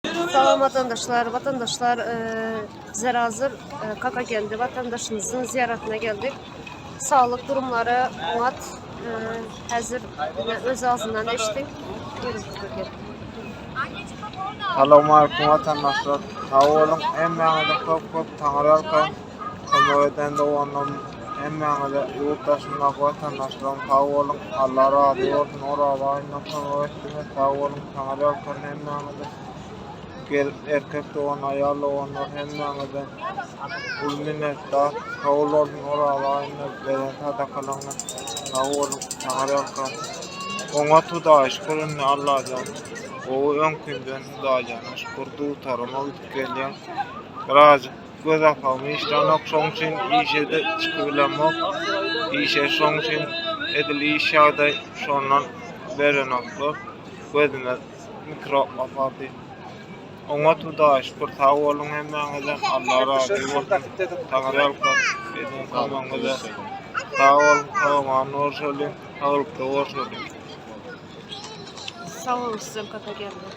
Salam watandaşlar, watandaşlar bizler hazır Kakageldi watandaşymyzyň ziýaratyna geldik. Saglyk durumlary oňat. Häzir öz agzyndan eşitdik. Buyurun Kakageldi. Salowmaleýkim watandaşlar. Sag boluň hemmäňize köp köp taňryýalkasyn. Kömek eden doganlarym hemmäňize ýurt daşyndaky watandaşlarym sag boluň. Allah razy bolsun Oraza aýynda kömek etdiňiz sag boluň taňryýalkasyn hemmäňize. Gelip erkek dogan aýal doganlar hemmäňize uly minnetdar. Kabul bolsun Oraza aýynda beren sadakalaryňyz. Sag boluň taňryýalkasyn. Oňat Hudaýa şükür indi Allajan gowy öňkimden Hudaýjana şükür dutaryma gidip gelýän. Birazjyk göz apagym işlänok şoň üçin işede çykybilemok. Işe şoň üçin edil iş ýagdaý şondan berenoklar. Gözüme mikrop basar diýip. Oňat Hudaýa şükür sag boluň hemmäňizem Allah razy bolsun. Taňryýalkasyn eden kömegiňize. Sag boluň sag aman görşeliň saglykda görşeliň. Sag boluň sizem Kakageldi.